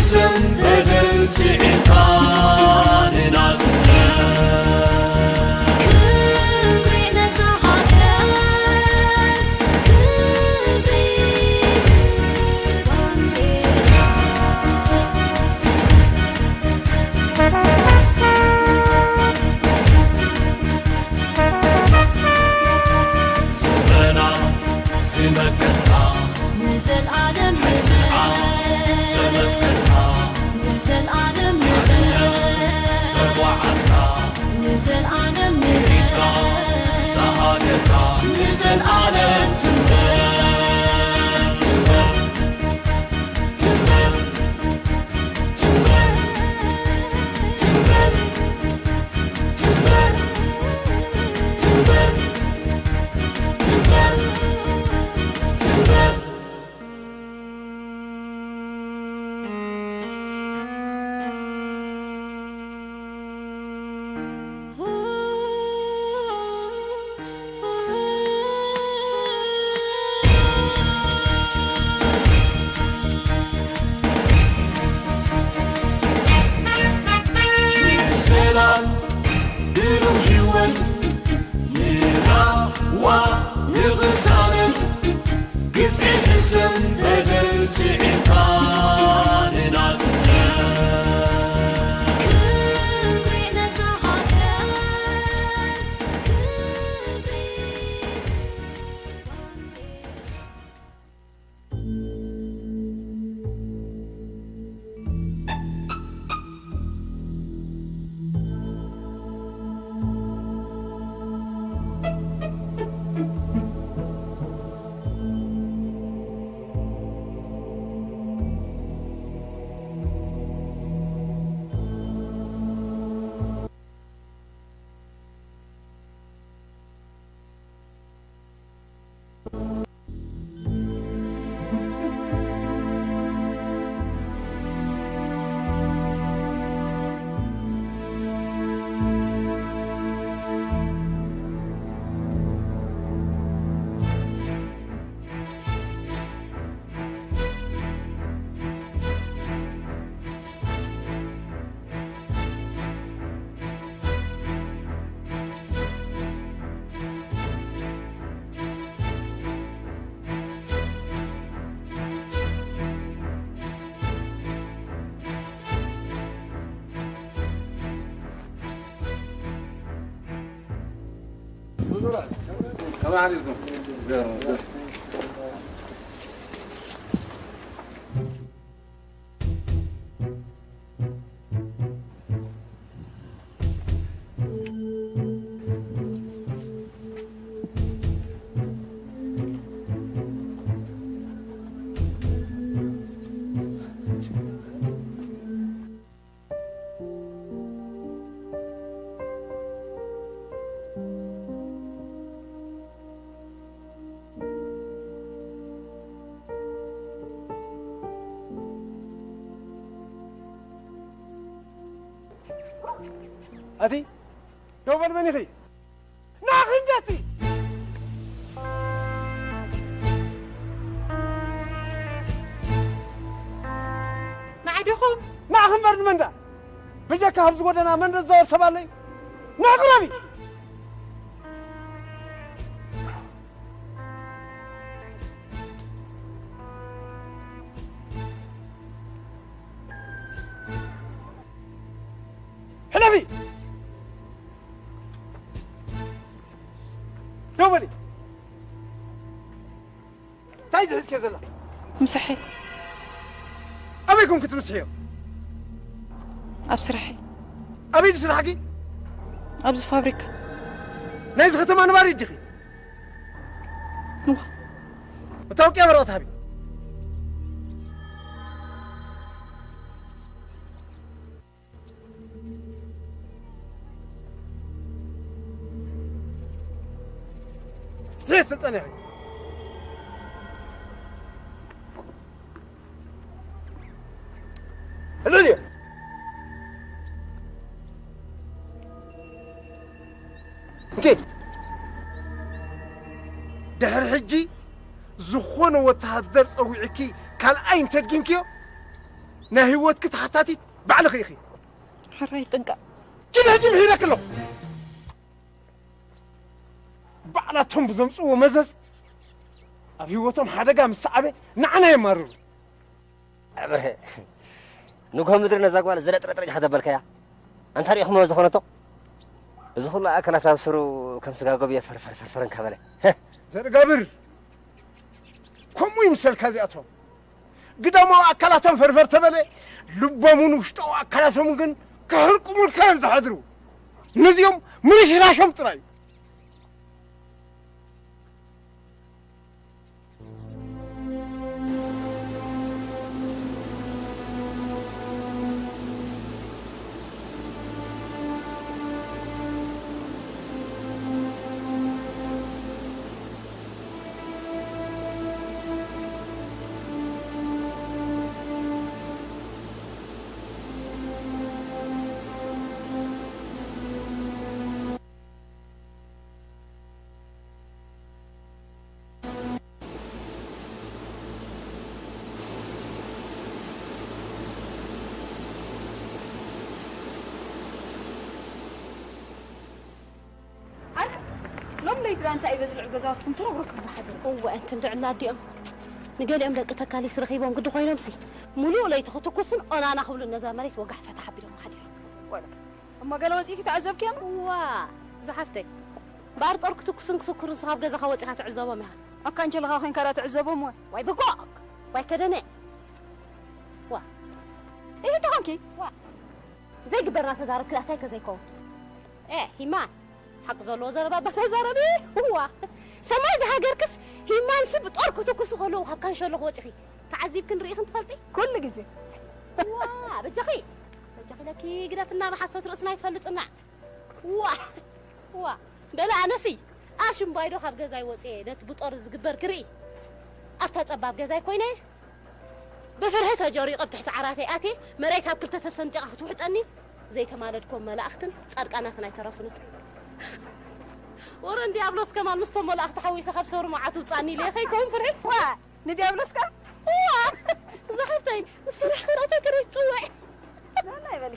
ስም በደል ስዒርካ ንናጽነት። ክብሪ ነታ ሃገር፣ ክብሪ ንባንዴራ። ስምረና ዝመከትካ ንዘልኣለም ሓይልኻ ዘመስከርካ ንዘልኣለም ተጓዓዝካ ንዘልኣለም ኤርትራ ሳሃገርካ ንዘልኣለም ትንበር ትንበር ትንበር ትንበር ትንበር ትንበር ትንበር ትንበር ትንበር ሰላም ብሩህ ህይወት ንራህዋ ንቕሳነት ግፍዒ ሕሰም በደል ስዒርካ ንናጽነት። ክብሪ ነታ ሃገር፣ ክብሪ ኣቲ ደው በል፣ መን ኢኺ? ናኺ እንዲያቲ! ንዓይ ዲኹም? ንዓኺ እምበር ንመን ደኣ? ብጀካ ኣብዚ ጎደና መን ዝዛወር ሰብ ኣለዩ? ንቕረቢ! ሕለፊ! ደው በሊ! እንታይ ዝሕዝክዮ ዘላ? ምሳሐይ። ኣበይ ኮንኪ ትምስሕዮ? ኣብ ስራሐይ። ኣበይ ድዩ ስራሕኪ? ኣብዚ ፋብሪካ። ናይዚ ከተማ ነባሪት ዲኺ? እዋ። መታወቅያ ወረቐት ሃቢ። ዘየሰልጠነ ኢኺ። ልዕልዮ። እንኪ። ድሕሪ ሕጂ ዝኾነ ወተሃደር ጸዊዕኪ ካልኣይ እንተድጊምክዮ፣ ናይ ህይወትኪ ተሓታቲት ባዕልኺ ኢኺ። ሕራይ ጥንቃ። ኪድ ሕጂ ምሒረኪ ኣለኹ። ባዕላቶም ብዘምፅዎ መዘዝ ኣብ ህይወቶም ሓደጋ ምስ ሰዓበ ንዓና የማርሩ። ኣብርሀ ንግሆ ምድሪ ነዛ ጓል ዝለጥረጥረጭ ከተበልከያ ኣንታ ሪእኹምዎ ዝኾነቶ እዚ ኩሉ ኣካላት ኣብ ስሩ ከም ስጋ ጎብየ ፈርፈር ፈርፈር እንከበለ ዘርጋብር ከምኡ ይምሰልካ እዚኣቶም ግዳማዊ ኣካላቶም ፈርፈር ተበለ ልቦምን ውሽጣዊ ኣካላቶም ግን ክሕርቁሙልካ እዮም ዝሓድሩ። ነዚኦም ምርሽራሾም ጥራይ ኣነ ሎም ለይቲ ደኣ እንታይ እዩ በዝልዑ ገዛውትኩም ትረብረፉ ዝሓድሩ? እወ እንትን ድዕላ ኣዲኦም ንገሊኦም ደቂ ተካሊት ረኺቦም ግዲ ኮይኖምሲ ሙሉእ ለይቲ ክትኩስን ኦናና ክብሉ ነዛ መሬት ወጋሕ ፈታሕ ኣቢሎም ሓዲሮም። ቆልዑ እሞ ገለ ወፂእኪ ተዓዘብክዮም? ዋ ዝሓፍተይ እምበኣር ጦር ክትኩስን ክፍክሩን ስኻብ ገዛኻ ወፂኻ ትዕዘቦም ኢኻ። ኣብ ካንቸልኻ ኮይንካ ደኣ ትዕዘቦም ወ? ዋይ ብጎቕ ዋይ ከደነ ዋ ይህ ተኾንኪ ዋ ዘይግበር እናተዛረብኪ ደኣ እንታይ ከ ዘይከውን ኤ ሂማን ሓቂ ዘለዎ ዘረባ እባ ተዛረቢ እዋ ሰማይ ዝሃገርክስ ሂማንሲ ብጦር ክትኩሱ ከለዉ ካብ ካንሸሎ ክወፂኺ ተዓዚብክን ርኢኽን ትፈልጢ ኩሉ ግዜ ዋ በጃኺ በጃኺ ለኪ ግደፍና ብሓሶት ርእስና ይትፈልጥና ዋ ዋ በለ ኣነሲ ኣሽምባይዶ ካብ ገዛይ ወፅየ ነቲ ብጦር ዝግበር ክርኢ ኣብታ ፀባብ ገዛይ ኮይነ ብፍርሒ ተጀሪቑ ኣብ ትሕቲ ዓራተይ ኣትየ መሬት ኣብ ክልተ ተሰንጢቓ ክትውሕጠኒ ዘይተማለድኮም መላእኽትን ጻድቃናትን ኣይተረፉንን። ወረ ንዲያብሎስ ከማን ምስቶም መላእኽቲ ሓዊሰ ካብ ሰውሪ መዓት ውጻኒ ኢለ ከይከውን ፍርሒ። ዋ ንዲያብሎስ ከ ዋ እዛ ሓፍተይ ምስ ፈራሕኺ ናተይ ከደይ ትጽውዕ። ናይ በሊ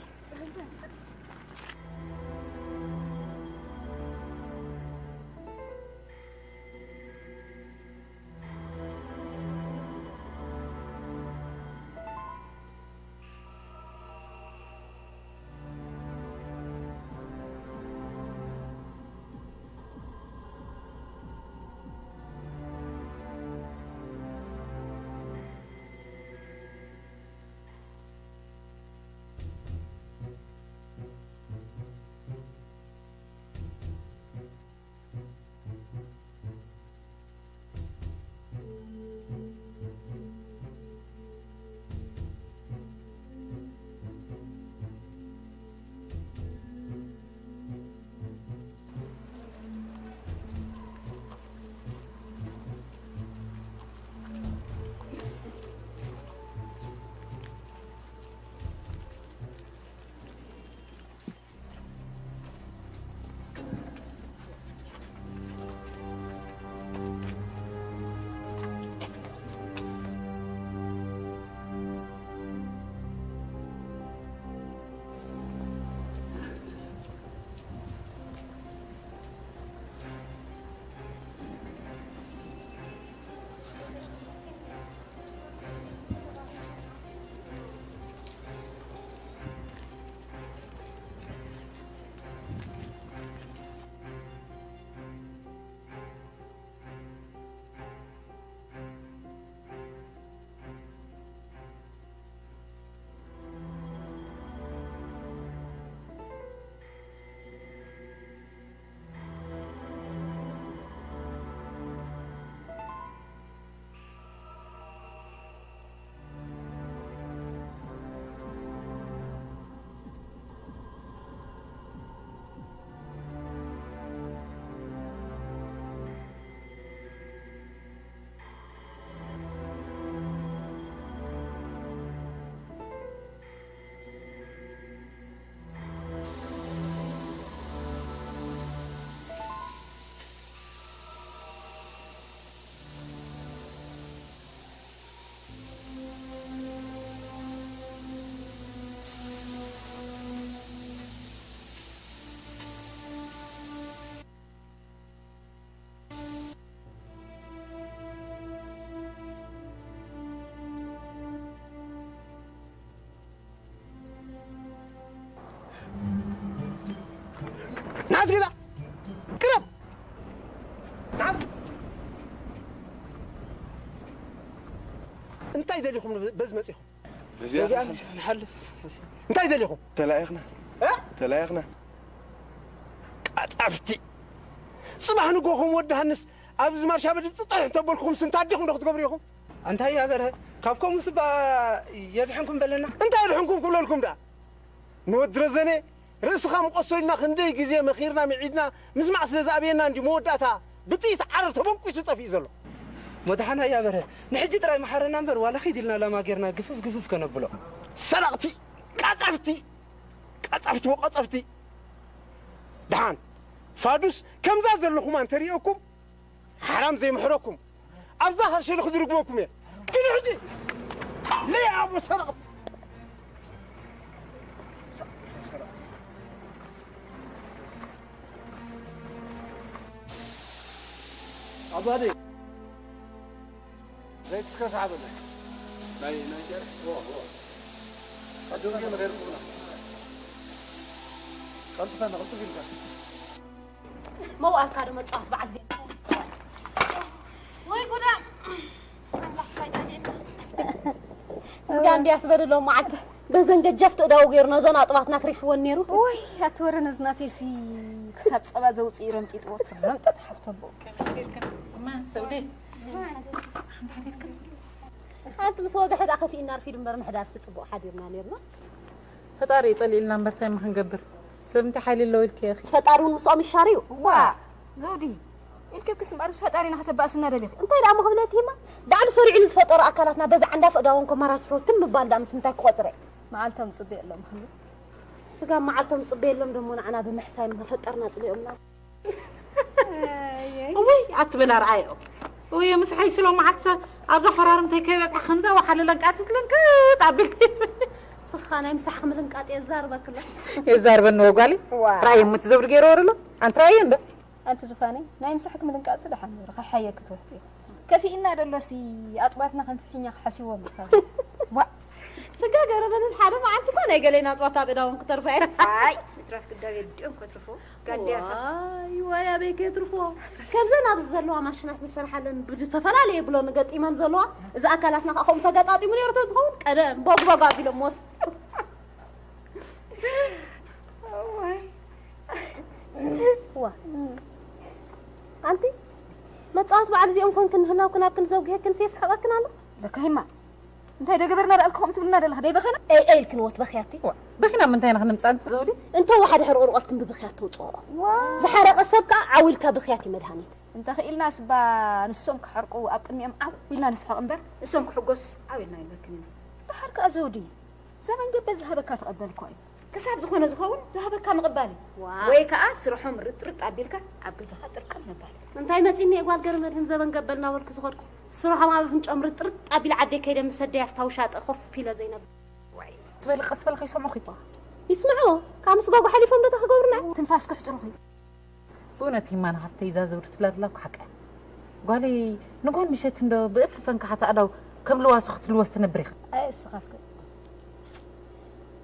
ንዓስ ገዛ ቅረብ። ንዓስ እንታይ ደሊኹም በዚ መጺኹም? በዚኣ በዚኣ ንሓልፍ። እንታይ ደሊኹም? ተላኢኽና። እ? ተላኢኽና። ቀጠፍቲ። ጽባሕ ንጎኹም ወዲ ሃንስ ኣብዚ ማርሻ በዲ ጽጥሕ እንተበልኩም ስንታ ኣዴኹም ዶ ክትገብሩ ኢኹም? ኣንታይ እያ በርሀ? ካብ ከምኡ ስባ የድሕንኩም በለና። እንታይ የድሕንኩም ክብለልኩም ደኣ? ንወዲ ረዘነ ርእስኻ ምቆሶ ኢልና ክንደይ ግዜ መኺርና ምዒድና ምስማዕ ስለ ዝኣበየና እንዲ መወዳእታ ብጥይት ዓረር ተበንቂሱ ጠፊኡ ዘሎ። መድሓና እያ በርሀ። ንሕጂ ጥራይ መሓረና እምበር ዋላ ኺድ ኢልና ላማ ጌርና ግፍፍ ግፍፍ ከነብሎ። ሰረቕቲ፣ ቀጠፍቲ፣ ቀጠፍቲ ወቀጠፍቲ። ደሓን ፋዱስ ከምዛ ዘለኹማ እንተሪኦኩም ሓራም ዘይምሕረኩም ኣብዛ ካልሸሊ ክድርግመኩም እየ። ኪዱ ሕጂ ለይ ኣቦ ሰረቕቲ። ኣባዲ ዘይትስከ ሰሓበለይ ናይ ናይ ጀር ዎ ዎ ኣጆ ግን ገርኩና ቀልጥፈና ቀልጥፍ ኢልካ መውኣልካ ዶ መጻወት በዓል ዜ ወይ ጉዳም ኣምላኽ እንታይ ጸኒዕና። ስጋ እንድያስ በደሎም መዓልቲ በዘን ገጃፍቲ እዳው ገይሩ ነዞን ኣጥባትና ትሪፍወን ነይሩ። ወይ ኣትወረ ነዝናተይሲ ክሳብ ጸባ ዘውፅእ ረምጢጥዎ ትረምጠጥ ሓፍቶ ኣቦ። ማን ሰውዴ ሓንቲ ምስ ወግሐ ደኣ ከፊእና ኣርፊዱ እምበር ምሕዳርሲ ጽቡቕ ሓዲርና ነይርና። ፈጣሪ ይጸልኢልና እምበር እንታይ እሞ ክንገብር? ሰብ እንታይ ሓይሊ ኣለዎ ኢልኪ ኢኺ? ፈጣሪ እውን ምስኦም ይሻር እዩ። ዋ ዘውዲ ኢልክብክስ እምበኣር ምስ ፈጣሪና ከተባእስና ደሊኺ። እንታይ ደኣ ምኽብለትማ ባዕሉ ሰሪዑ ንዝፈጠሮ ኣካላትና በዛ ዓንዳፍ እዳውን ኮማራስሖ ትም ምባል ደኣ ምስ ምንታይ ክቆጽረ? መዓልቶም ጽቡቕ የሎም ክሉ ስጋ መዓልቶም ጽበየሎም ደሞ ንዓና ብምሕሳይ መፈጠርና ጽሊኦምና። እውይ ኣትበል ኣርኣዮ እውይ ምሳሐይ ስሎ መዓልቲ ኣብዛ ኾራርምተይ ከይበፅሓ ከምዛ ወሓለ ለንቃትት ለንቅጥ ኣቢል ስኻ ናይ ምሳሕኺ ምልንቃጥ የዛርበክሎ የዛርበኒ ወጓሊ ራእየ ምት ዘብሪ ገይረ ወረሎ ኣንቲ ራእየ እንዶ ኣንቲ ዝፋነይ ናይ ምሳሕኪ ምልንቃጥ ስለ ሓሚሩ ከሓየ ክትወፍቲ ከፊእና ደሎሲ ኣጥባትና ከም ፍሕኛ ክሓሲዎም ይፋ ዋ ስጋ ገረበንን ሓደ መዓልቲ እኮ ናይ ገሌና ኣጥባት ኣብ እዳውን ክተርፋ እየ ኣይ ምትራፍ ግዳብ የድኦም ከትርፎ ጋድያታት ዋይ ዋይ ኣበይ ከየትርፎ ከምዘን ኣብዚ ዘለዋ ማሽናት ንሰርሓለን ብዝተፈላለየ ብሎ ንገጢመን ዘለዋ እዚ ኣካላትና ከዓ ከምኡ ተገጣጢሙ ነይሩ ተዝኸውን ቀደም ቦግቦግ ኣቢሎም ወስ ዋ ኣንቲ መፃወት በዓል እዚኦም ኮንክ ንህላውክን ኣብክን ዘውግሄክን የስሕቐክን ኣሎ በካሂማ እንታይ ደገበርና ደኣልክ ከምኡ ትብልና ደለኻ ደይ በኸና ኤይ ኤይ ኢልክን ወት በኽያቲ በኺና ምንታይ ኢና ክንምፃ ኣንቲ ዘውዲ እንተ ወሓደ ሕርቑርቆትክን ብብኽያት ተውፅኦ ዝሓረቐ ሰብ ከዓ ዓው ኢልካ ብኽያት እዩ መድሃኒት እንተ ኽኢልና ስባ ንሶም ክሓርቁ ኣብ ቅድሚኦም ዓው ኢልና ንስሕቕ እምበር እሶም ክሕጎሱስ ዓው ኢልና ይብለክን ኢና ደሓር ከዓ ዘውዲ ዘበን ገበል ዝሃበካ ተቐበል እኳ እዩ ክሳብ ዝኾነ ዝኸውን ዝሃበካ ምቕባል እዩ ወይ ከዓ ስርሖም ርጥርጥ ኣቢልካ ኣብ ገዛኻ ጥርቅም ምባል እዩ እንታይ መፂኒ እየ ጓል ገረመድህን ዘበን ገበል እናበልኩ ዝኸድኩ ስርሖም ኣብ ኣፍንጭኦም ርጥርጥ ኣቢለ ዓደይ ከይደ ምስ ኣደይ ኣብታ ውሻጠ ኮፍ ኢለ ዘይነብር ትበሊ ቀስ በል ከይሰምዑኺ ይስምዑ ካብ ምስጓጉ ሓሊፎም ዶ እንታይ ክገብሩና እዮም ትንፋስ ክሕፅሩኺ ብእውነት ሂማን ሓፍተይ እዛ ዘውዲ ትብላ ዘላ እኮ ሓቃ እያ። ጓለይ ንጎን ምሸት እንዶ ብእፍሪ ፈንካሓት ኣእዳው ከም ልዋሶ ክትልወስ ትነብር ኢኻ። ኣየ እስኻትክን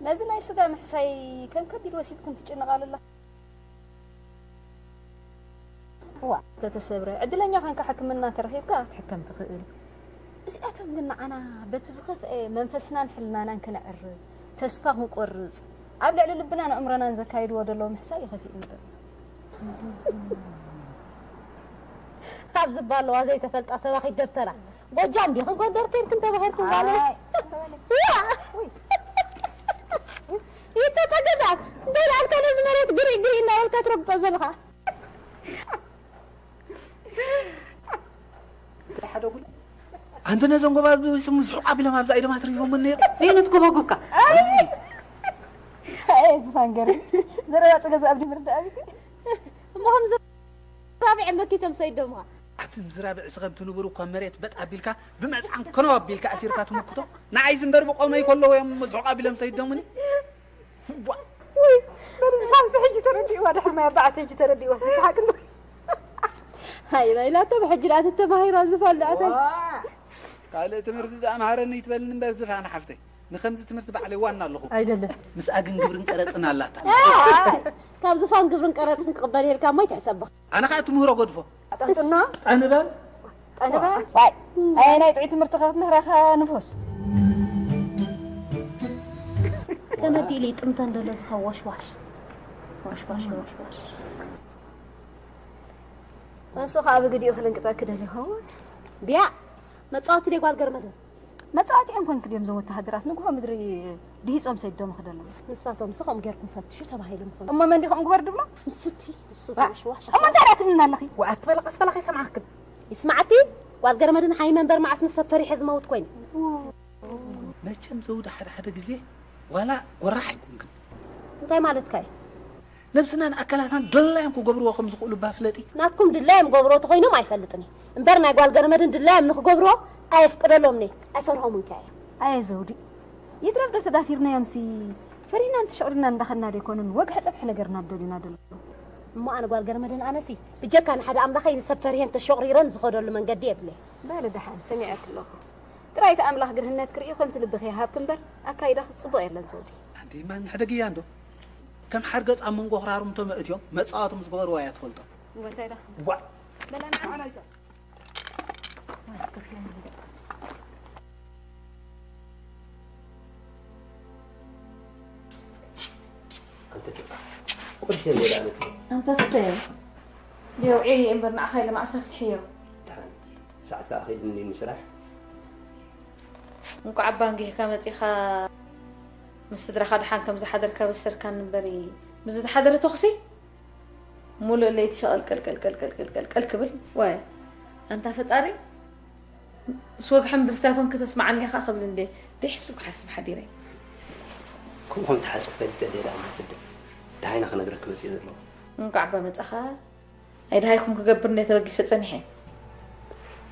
ነዚ ናይ ስጋ ምሕሳይ ከም ከቢድ ወሲድክን ትጭነቓሉ ኣለኽን። እዋ ተተሰብረ ዕድለኛ ኾንካ ሕክምና ተረኺብካ ክትሕከም ትኽእል። እዚኣቶም ግን ንዓና በቲ ዝኸፍአ መንፈስናን ሕልናናን ክነዕርብ፣ ተስፋ ክንቆርጽ፣ ኣብ ልዕሊ ልብናን ኣእምሮናን ዘካይድዎ ዘለዉ ምሕሳይ እዩ ከፊእኒ ዘሎ። ካብ ዝባለዋ ዘይተፈልጣ ሰባኺት ደብተራ ጎጃም ዲኽን ጎንደር ከይድክን ተባሂልክን ጓለይ? ይተጸገዛት እንታይ ዳልካ ነዚ መሬት ግሪእ ግሪእ እናበልካ ትረግጾ ዘለኻ? ኣንቲ ነዞም ጎባቢ ስሙ ዝሑቕ ኣቢሎም ኣብዛ ኢዶም ኣትሪፎም ነይሩ። ኣየነት ጎባጉብካ? ኣየ ዝፋን ገርቢ ዘረባጽ ገዛ ኣብዲ ምርዳእ ኣብቲ እሞ ከም ዝራብዕ መኪቶም ሰይዶምኻ ኣቲ ዝራብዕ ስኸም ትንብሩ እኳ መሬት በጥ ኣቢልካ ብመጽዓን ከነው ኣቢልካ ኣሲርካ ትምክቶ ንዓይ ዝንበር ብቆመይ ከለዉ እዮም ዝሑቕ ኣቢሎም ሰይዶምኒ ወይ በዚ ፋንሲ ሕጂ ተረዲእዋ ድሕር ማይ ኣባዓት ሕጂ ተረዲእዋ ስብስሓቅ እንዶ ሃይ ናይላቶ ብሕጂ ደኣ ተተማሂራ ዝፋል ደኣ ታይ ካልእ ትምህርቲ ዝኣምሃረኒ ይትበልኒ እምበር ዝፋን ሓፍተይ ንኸምዚ ትምህርቲ ባዕለይ ዋና ኣለኹ። ኣይደለም። ምስኣ ግን ግብርን ቀረጽን ኣላታ። ካብ ዝፋን ግብርን ቀረጽን ክቕበል ኢልካ እሞ ይትሕሰብኻ። ኣነ ኸኣ እቲ ምህሮ ገድፎ። ኣጠንጥኖ። ጠንበል። ጠንበል። ዋይ ኣየናይ ጥዑይ ትምህርቲ ከትምህረኻ ንፉስ። ተመዲሉ ይጥምተን ደሎ ዝኸ ዋሽዋሽ ዋሽዋሽ ዋሽዋሽ እሱ ከዓ ብግዲኡ ክልንቅጠኪ ደሊ ይኸውን። ቢያ መፃወቲ ደይ ጓል ገርመትን መፃወቲኦም ኮንኪ ድዮም እዞም ወተሃደራት ንግሆ ምድሪ ድሂፆም ሰዲዶም ይኸዱ ኣለዉ። ንሳቶም ሲ ከምኡ ጌርኩም ፈትሹ ተባሂሎም ይኾኑ። እሞ መን ድዩ ከምኡ ግበር ድብሎ? ንሱ እቲ ንሱ ዝዋሽዋሽ። እሞ እንታይ ደኣ ትብልና ኣለኺ? ዋእ ኣትበሊ ቀስ በላ ከይሰምዓክን። ይስማዕቲ ጓል ገረመድን ሓይመ እምበር መዓስ ንሰብ ፈሪሐ ዝመውት ኮይነ። መቸም ዘውዲ ሓደ ሓደ ግዜ ዋላ ጎራሕ ኣይኮንክን። እንታይ ማለትካ እዩ? ነብስናን ኣካላትናን ድላዮም ክገብርዎ ከም ዝኽእሉ እባ ፍለጢ። ናትኩም ድላዮም ገብርዎ ተኾይኖም ኣይፈልጥን እየ እምበር ናይ ጓል ገረመድን ድላዮም ንኽገብርዎ ኣየፍቅደሎምን እየ ኣይፈርሆምን ከ እየ። ኣየ ዘውዲ ይትረፍ ዶ ተዳፊርናዮምሲ ፈሪህናን ተሸቑሪርናን እንዳኸድና ዶ ኣይኮኑን ወግሐ ፀብሒ ነገርና ደልዩና ደሎ። እሞ ኣነ ጓል ገረመድን ኣነሲ ብጀካ ንሓደ ኣምላኸይ ንሰብ ፈሪሀን ተሾቕሪረን ዝኸደሉ መንገዲ የብለይ። በሊ ደሓን ሰሚዐኪ ኣለኹ። ጥራይ እቲ ኣምላኽ ግርህነት ክርእዩ ከምቲ ልብኺ ይሃብኪ እምበር ኣካይዳኽስ ጽቡቕ የለን ዘውዲ። ኣንቲማ ንሕደግያ እንዶ ከም ሓርገጽ ኣብ መንጎ ክራርምቶም ኣእትዮም መጻወቶም ዝገበርዋ እያ ትፈልጦ። እንታይ ደኣ? ዋ! በላ ንዓ ናይታ። ኣንተ ቁርሲ እንዴ ዳመጽ ኣንተ ስተ ዲውዒ እምበር ንዓኻ ኢለ ማዕሳ ፍትሕዮ። ሰዓት ከዓ ከይድኒ ንስራሕ እንኳዕ ኣባ እንጊህካ መጺኻ ምስ ስድራኻ ደሓን ከም ዝሓደርካ በሰርካኒ እምበሪ ምስ ዝተሓደረ ተኹሲ ሙሉእ ለይቲ ሸቐልቀልቀልቀልቀልቀልቀል ክብል ዋይ ኣንታ ፈጣሪ ምስ ወግሐ ምድሪ ሳይኮን ክተስማዓኒ ኢኻ ክብል እንዴ ደይ ሕሱብ ክሓስብ ሓዲረ ከምኡ ከም ትሓስብ ፈሊጠ ደይ ደኣ ማትድም ደሃይና ክነግረክ መፅእ ዘለኹ እንኳዕ ኣባ መፃኻ ኣይደሃይኩም ክገብር እንደ ተበጊሰ ጸኒሐ።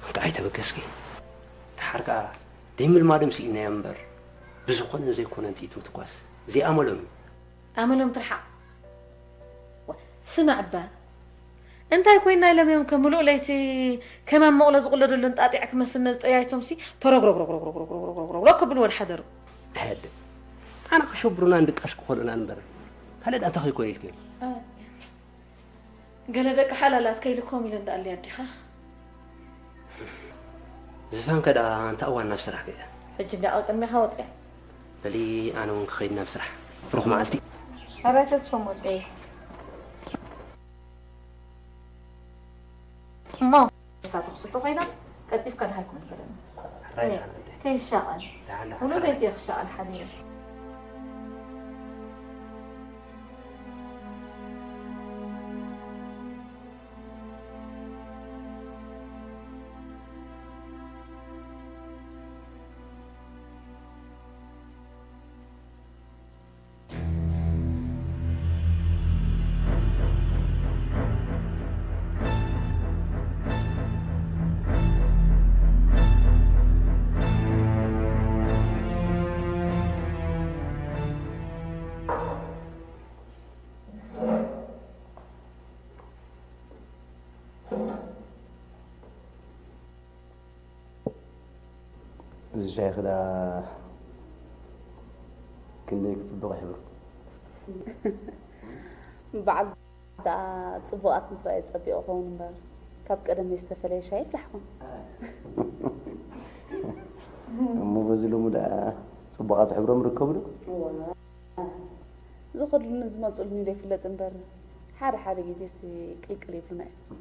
እንካ ኣይተበገስኪ። ድሓር ከኣ ደይምልማዶም ስኢንናዮም እምበር ብዝኾነን ዘይኮነን ጥይት ምትኳስ ዘይኣመሎም እዩ። ኣመሎም ትርሓቕ። ዋ፣ ስማዕ እባ እንታይ ኮይና ኢሎም እዮም ከምሉእ ለይቲ ከማን መቑሎ ዝቑለደሉ እንጣጢዕ ክመስል ነዚ ጠያይቶምሲ ተረግረግረግረግረግረግረግረግረግረግረግ ክብልዎ ድሓደሩ። ኣደ ኣነ ክሸብሩናን ድቃስ ክኾኑናን እምበር ካልእ ደኣ እንታይ ከይኮነ ኢልክዮም። ገለ ደቂ ሓላላት ከይልኮም ኢለን ደኣ ኣለያ ኣዴኻ። ዝፋን ከ ደኣ ኣንታ እዋን ናብ ስራሕ ከይደ። ሕጂ እንዳ ኣብ ቅድሜኻ ወፅያ። በሊ ኣነ እውን ክኸይድ ናብ ስራሕ። ብሩኽ መዓልቲ። ሕራይ ተስፎም ወደይ። እሞ እታ ትኽስቶ ኮይና ቀልጢፍካ ደሃይኩም ትበለኒ። ሕራይ ደኣ ኣንተ። ከይሻቐል። ደሓን ደሓን። ሙሉእ ለይቲ እየ ክሻቐል ሓዲረ። እዚ ሻሂ ክዳ ክንደይ ክጽብቕ ሕብሩ። በዓል ደኣ ጽቡቓት ምስ ረኣየ ጸቢቑ ክኸውን እምበር ካብ ቀደመይ ዝተፈለየ ሻሂ ይፍላሕኹም። እሞ በዚ ሎሚ ደኣ ጽቡቓት ሕብሮም ርከቡ ዶ? ዝኸድሉን ዝመፅሉን ኢለ ይፍለጥ እምበር ሓደ ሓደ ግዜስ ቅልቅል ይብሉና እዮም።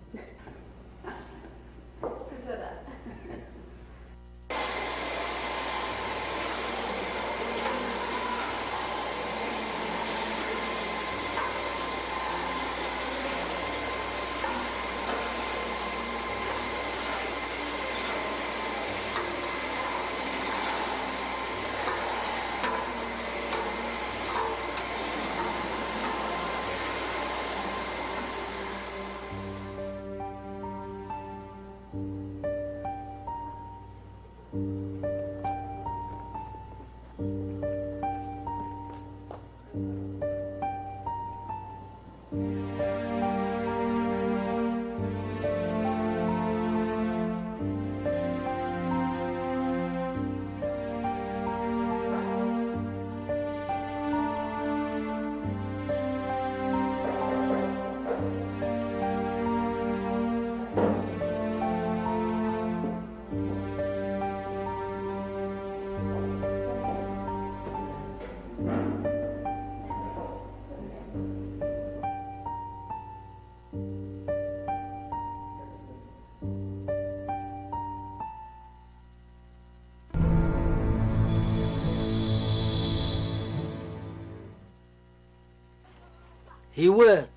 ህይወት፣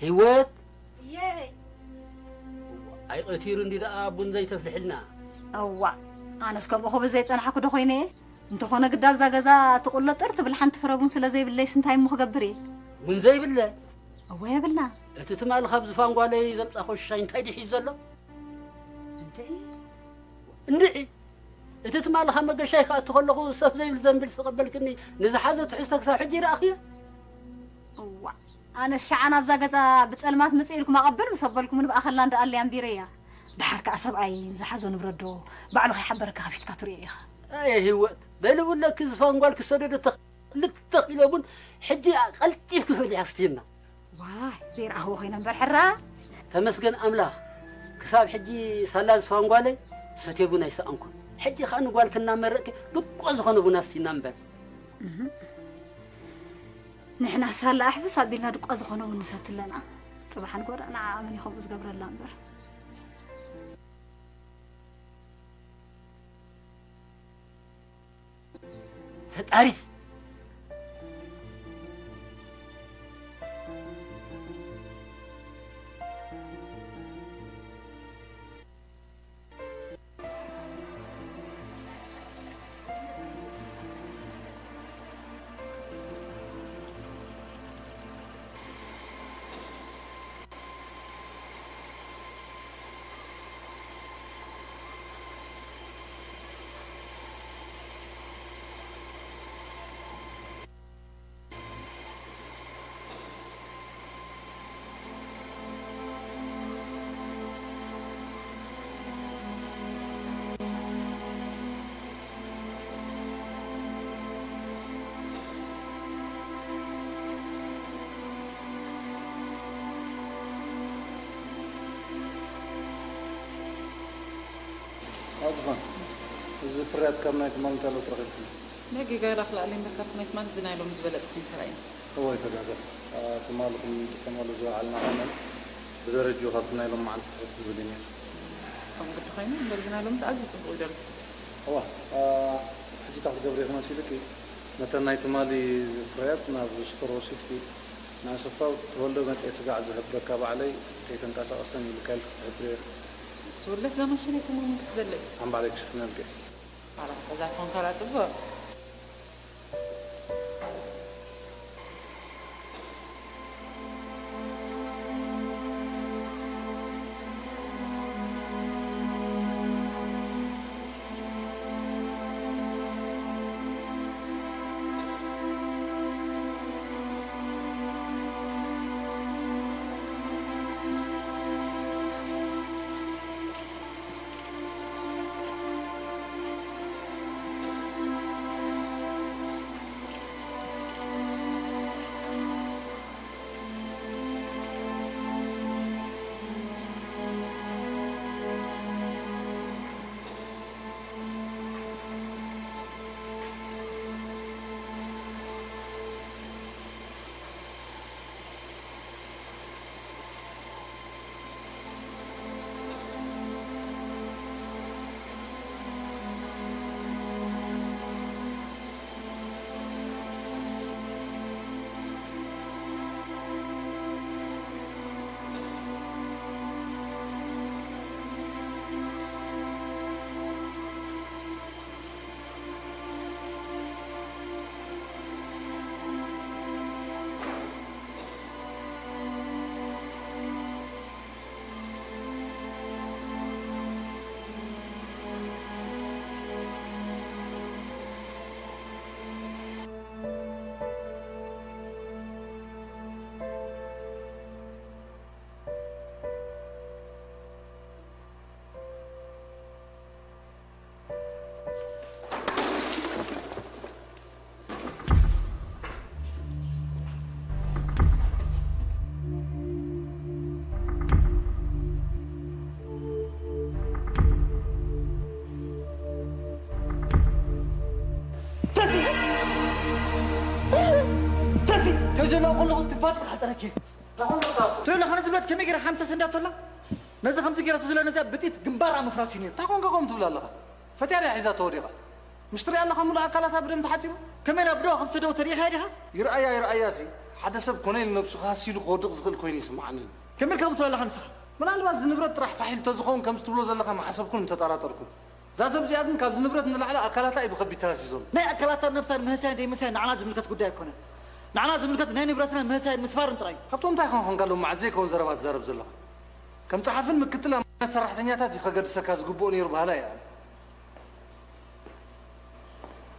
ህይወት። እየ። ኣይቐቲሩ እንዲ ደኣ ቡን ዘይተፍልሕልና። እዋ፣ ኣነስ ከምኡ ክብል ዘይጸናሕኩ ዶ ኮይነ እየ? እንተኾነ ግዳ ኣብዛ ገዛ ትቑሎ ጥር ትብል ሓንቲ ፍረ ቡን ስለ ዘይብለይስ እንታይ እሞ ክገብር እየ? ቡን ዘይብለ? እወ የብልና። እቲ ትማሊ ካብ ዝፋን ጓለይ ዘምጻእኮ ሽሻይ እንታይ ድዩ ሒዙ ዘሎ? እንድዒ። እንድዒ። እቲ ትማሊ ካብ መገሻይ ክኣቱ ከለኹ ሰፍ ዘይብል ዘንቢል ዝተቐበልክኒ ንዝሓዞ ትሕዝቶ ክሳብ ሕጂ ይረኣኽዮ? እዋ፣ ኣነ ሸዓ ናብዛ ገዛ ብጸልማት ምጽእ ኢልኩም ኣቐብል ምስ ኣበልኩምኒ ብኣኸላ እንዳ ኣለይ ኣንቢረያ። ደሓር ከኣ ሰብኣይ ዝሓዞ ንብረት ዶ ባዕሉ ከይሓበረካ ከፊትካ ትርእዮ ኢኻ። ኣየ ህይወት፣ በሊ ውለኪ ዝፋን ጓል ክሰደዶ ተኽ-፣ ልተኽ ኢለ ቡን ሕጂ ቀልጢፍኪ ፈሊሕ ኣስትየና። ዋይ፣ ዘይረኣኽዎ ኮይነ እምበር ሕራ። ተመስገን ኣምላኽ፣ ክሳብ ሕጂ ሳላ ዝፋን ጓለይ ሰትየ ቡን ኣይሰኣንኩን። ሕጂ ኸኣ ንጓልኪ እናመረቕኪ ድቆ ዝኾነ ቡን ኣስትይና እምበር። እህ። ንሕና ሳላ ኣሕፍስ ኣቢልና ድቋ ዝኾነ እውን ንሰቲ ኣለና። ጽባሕ ንጎዳ ንዓኣ መን እዩ ከምኡ ዝገብረላ እምበር። ፈጣሪ። ኣዝፋን፣ እዚ ፍርያት ካብ ናይ ትማሊ እንታይ ለውጢ ረኺብክሞ? ነጊጋ ይላኽ ላዕሊ እምበር ካብቲ ናይ ትማሊ እዚ ናይ ሎሚ ዝበለጸ ኮይኑ ተራእዩኒ። እወ ኣይተጋገኹ። አ፣ ትማሊ ክንጥቀመሉ ዝወዓልና ቀመም ብደረጅኡ ካብቲ ናይ ሎም መዓልቲ ትሕት ዝብል እዩ ነይሩ። ከምኡ ግዲ ኮይኑ እምበር እዚ ናይ ሎምስ ኣዝዩ ጽቡቕ እዩ ዘሎ። እዋ፣ አ፣ ሕጂ እንታይ ክትገብሪ ኢኺ መሲሉኪ? ነተን ናይ ትማሊ ፍርያት ናብ ስቶር ወሲድኪ ንኣሰፋው ተወልደ መጽየ ስጋዕ ዝህበካ ባዕለይ ከይተንቀሳቐሰን ይልካልኪ ክትሕብርዮ። ንሱ ወለስ እዛ ማሽን ኣይኮነን ክትዘለይ። ኣም ባዕለይ ክሽፍነልኪ። ኣላ፣ እዛ ኮንካ ደኣ ጽቡቕ። ተዚ! ተዚ! ከዚ ናብ ከለኹ ትንፋስ ክሓጽረኪ። ትብሎ፣ ከነ ዝብለት ከመይ ገይረ ሓምሳ ሰንዳቶ ኣላ? ነዚ ከምዚ ገይራቶ ዘላ ነዚኣ ብጢት ግንባራ ምፍራስ እዩ ነይሩ። እንታይ ኮንካ ከምኡ ትብል ኣለኻ? ፈትያ ድያ ሒዛቶ ወዲቓ? ምሽ ትሪኣ ኣለኻ ምሉእ ኣካላታ ብደም ተሓጺቡ? ከመይ ኢላ ብደዋ ከም ሰደወቶ ርኢኻያ ዲኻ? ይርኣያ ይርኣያ ሲ ሓደ ሰብ ኮነ ኢሉ ነብሱ ክሃሲ ኢሉ ክወድቕ ዝኽእል ኮይኑ ይስምዓኒ። ከመይ ከም ትብሎ ኣለኻ ንስኻ? ምናልባት እዚ ንብረት ጥራሕ ፋሕ ኢሉ ተዝኸውን ከምዚ ትብሎ ዘለኻ ምሓሰብኩን ምተጠራጠርኩን። እዛ ሰብ እዚኣ ግን ካብዚ ንብረት ንላዕሊ ኣካላታ እዩ ብኸቢድ ተሃስዩ ዘሎ። ናይ ኣካላታ ነብሳ ምህሳይን ደይምህሳይን ንዓና ዝምልከት ጉዳይ ኣይኮነን። ንዓና ዝምልከት ናይ ንብረትና ምህሳይን ምስፋርን ጥራይ እዩ። ካብቶም እንታይ ኮንካ ሎማዓት ዘይከውን ዘረባ ትዛረብ ዘለኻ? ከም ጸሓፍን ምክትል ኣማነት ሰራሕተኛታት እዩ ከገድሰካ ዝግብኦ ነይሩ በሃላይ እየ ኣነ።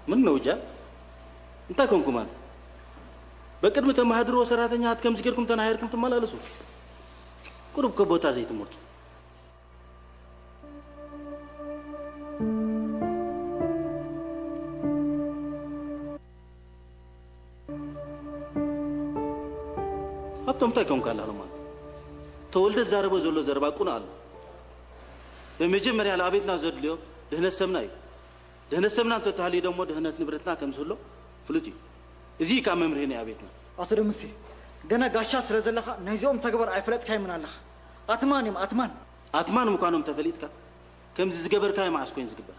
ምን ነው ጃል? እንታይ ኮንኩም ኣንተ? በቅድሚ ተማሃድርዎ ሰራተኛታት ከምዚ ጌርኩም ተናሂርኩም ትመላለሱ? ቁሩብ ከ ቦታ ዘይትመርጹ? ሃብቶም እንታይ ኮንካ ኣለኻ ማለት? ተወልደ ዝዛረቦ ዘሎ ዘረባ ቁኑዕ ኣሎ። በመጀመርያ ለኣቤትና ዘድልዮ ድህነት ሰብና እዩ። ድህነት ሰብና እንተተሃልዩ ደሞ ድህነት ንብረትና ከም ዝህሎ ፍሉጥ እዩ። እዚ እዩ ካብ መምርሂ ናይ ኣቤትና። ኣቶ ደምሴ፣ ገና ጋሻ ስለ ዘለኻ ናይዚኦም ተግባር ኣይፈለጥካዮምን ኣለኻ። ኣትማን እዮም፣ ኣትማን። ኣትማን ምዃኖም ተፈሊጥካ ከምዚ ዝገበርካዮ መዓስ ኮይኑ ዝግበር?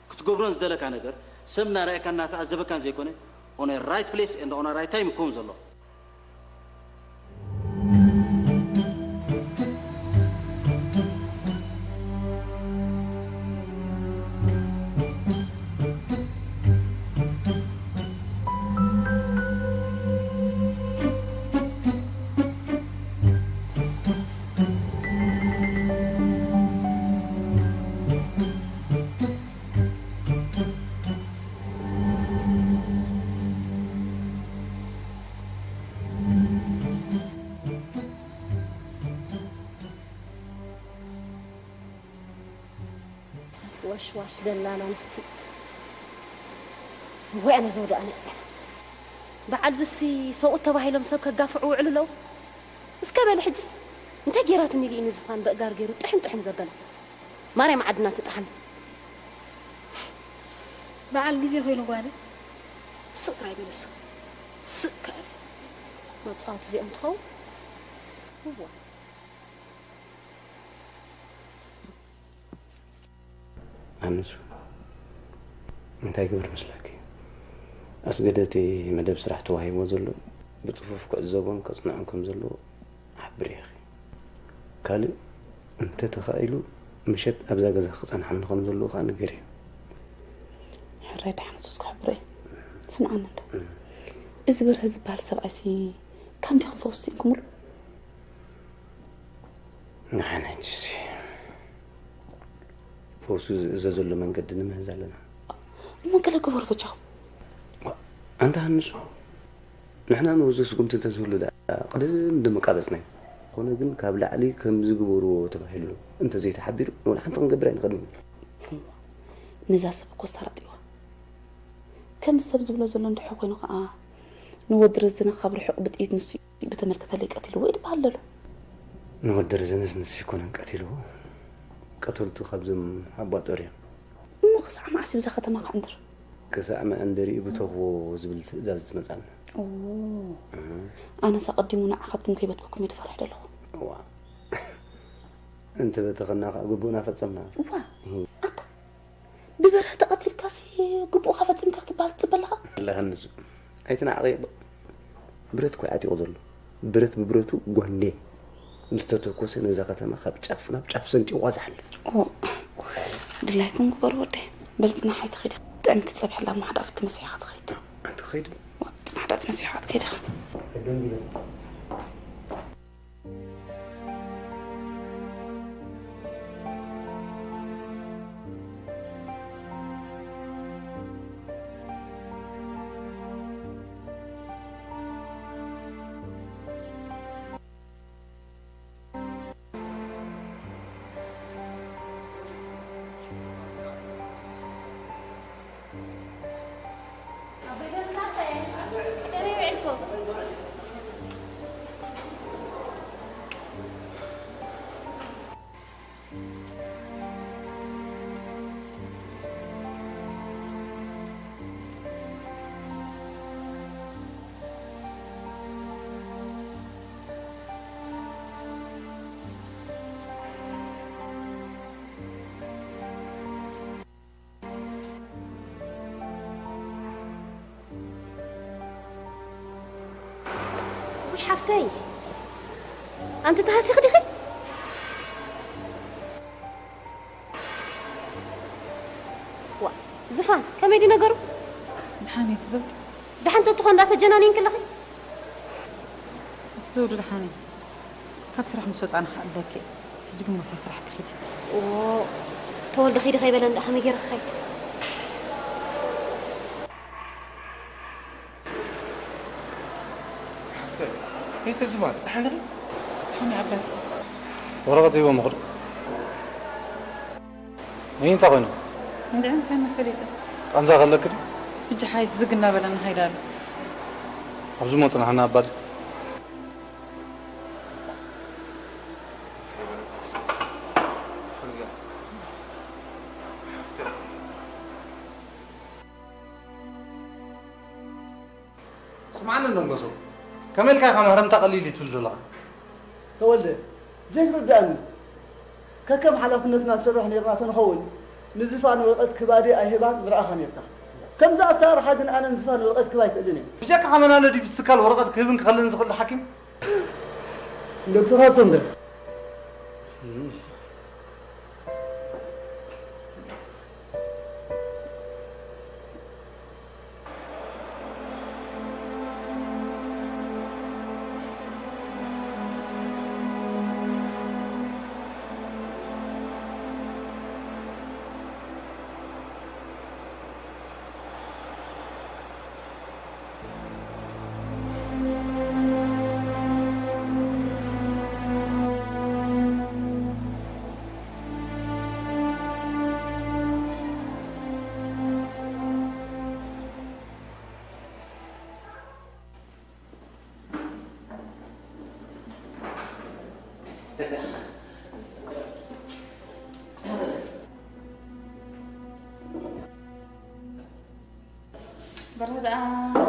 ክትገብሮን ዝደለካ ነገር ሰብ እናረኣየካን እናተዓዘበካን ዘይኮነ on a right place and on a right time ክኸውን ዘሎ። ወሽዋሽ ደላላ ኣንስቲ። ወይ ኣነ ዘውድኣ ነጥበ። በዓል ዝሲ ሰብኡት ተባሂሎም ሰብ ከጋፍዑ ውዕሉ ኣለዉ። እስከ በሊ ሕጅስ እንታይ ጌራትኒ ኢሉ እዩ ንዝፋን በእጋር ገይሩ ጥሕን ጥሕን ዘበላ? ማርያም ዓድና ትጥሓን። በዓል ግዜ ኮይኑ ጓለ። ስቕ ጥራይ በለስ። ስቕ ከኣለ። መጻወቲ እዚኦም ትኸውን። እዋ። ኣንሱ እንታይ ግበር መስላኪ? ኣስገደ እቲ መደብ ስራሕ ተዋሂብዎ ዘሎ ብጽፉፍ ክዕዘቦን ከጽንዖን ከም ዘለዎ ሓብርዮ ኢኺ። ካልእ እንተ ተኻኢሉ ምሸት ኣብዛ ገዛ ክጸንሓኒ ከም ዘለዎ ከኣ ንገርዮ። ሕራይ ደሓን ሱስ ክሕብሮ እየ። ስምዓኒ እንዶ። እም። እዚ በርሀ ዝበሃል ሰብኣይሲ ካብ እንዲኹም ፈውስ ስኢንኩምሉ? ንዓና ሕጂሲ ፈውሱ ዝእዘዘሉ መንገዲ ንምህዝ ኣለና። እሞ ገለ ግበሩ በጃኹም። ኣንታ ሃንሱ፣ ንሕና ንወዞ ስጉምቲ እንተዝህሉ ደኣ ቅድም ድምቃበጽናዮ። ኮነ ግን ካብ ላዕሊ ከምዚ ግበርዎ ተባሂሉ እንተዘይተሓቢሩ ንወላ ሓንቲ ክንገብር ኣይንኽእልን። ነዛ ሰብ እኮ ኣሳላጢዋ። ከምዚ ሰብ ዝብሎ ዘሎ እንድሕር ኮይኑ ከኣ ንወዲ ረዘነ ካብ ርሑቕ ብጥይት ንሱ ብተመልከተለይ ቀቲልዎ እዩ ዝበሃል ዘሎ። ንወዲ ረዘነስ ንሱ ኣይኮነን ቀቲልዎ። ቀተልቱ ካብዞም ኣባ ጦር እዮም። እሞ ክሳዕ መዓስ እዩ ብዛ ከተማ ክዕንድር? ክሳዕ መዐንደሪኡ ብተኽቦ ዝብል ትእዛዝ ትመጻና። ኦ። እህ። ኣነስ ኣቐዲሙ ንዓኻትኩም ከይበትኩኩም እየ ዝፈርሕ ዘለኹ። እዋ። እንተበተኸና ከኣ ግቡእና ፈጸምና። እዋ። እህ። ኣታ ብበርሀ ተቐቲልካሲ ግቡእኻ ፈጺምካ ክትበሃል ትጽበ ኣለኻ? ኣላ ሃንሱ፣ ኣይትናዓቕ እየ። ብረት እኮ እዩ ዓጢቑ ዘሎ። ብረት ብብረቱ ጓንዴ ዝተተኮሰ ነዛ ከተማ ካብ ጫፍ ናብ ጫፍ ሰንጢቑዋ ዝሓልፍ። ኦ፣ ድላይኩም ግበሩ ወደይ። በል ጽናሕ ኣይትኺድ። ጥዕምቲ ጸብሒ ላብ ማሕዳፍቲ መሲሕኻ ትኸይድ። ኣንቲ ትኸይድ? ዋ፣ ጽናሕ ዳ ትመሲሕኻ ትከይድ ኢኻ። ቅድም ኢለ። ሓፍተይ፣ ኣንቲ ተሃሲኺ ዲኺ? ዋ፣ ዝፋን፣ ከመይ ድዩ ነገሩ? ደሓን እየ፣ ትዘውር። ደሓን ተትኾን እንዳተጀናኒን ክለኺ? ትዘውር ደሓን እየ። ካብ ስራሕ ምስ ወጻእና ከኣ ኣለኪ። ሕጂ ግን ቦታ ስራሕ ክኺድ። ኦ፣ ተወልደ ኺዲ ከይበለ እንዳ ከመይ ገይረ ክኸይድ? ሓፍተይ፣ ከይተ ዝባን፣ ደሓን ዲኺ? ደሓን እየ ዓባይ። ወረቐት ሂቦም ይኹዱ። ነይ እንታይ ኮይኑ? እንድዒ እንታይ መፈሊጠ? ቃንዛ ከለኪ ድዩ? ሕጂ ሓይስ ዝግ እናበለ ንኸይድ ኣሎ። ኣብዚ እሞ ጽናሕና ኣባዲ። ሓፍተይ። ስምዓኒ ደንጎሶ፣ ከመይ ኢልካ ኢኻ መህረምታ ቀሊል እዩ ትብል ዘለኻ? ተወልደ፣ ዘይትርድኣኒ። ከከም ሓላፍነትና ንሰርሕ ነይርና ተንኸውን፣ ንዝፋን ወረቐት ክባዲ ኣይህባን ምርኣኻ ነይርካ። ከምዚ ኣሰራርሓ ግን ኣነ ንዝፋን ወረቐት ክህብ ኣይክእልን እየ። ብጀካ ሓመናለ ድዩ ትካል ወረቐት ክህብን ክኸልእን ዝኽእል ሓኪም? ዶክተር ሃብቶም ዶ? በርሀ ደኣ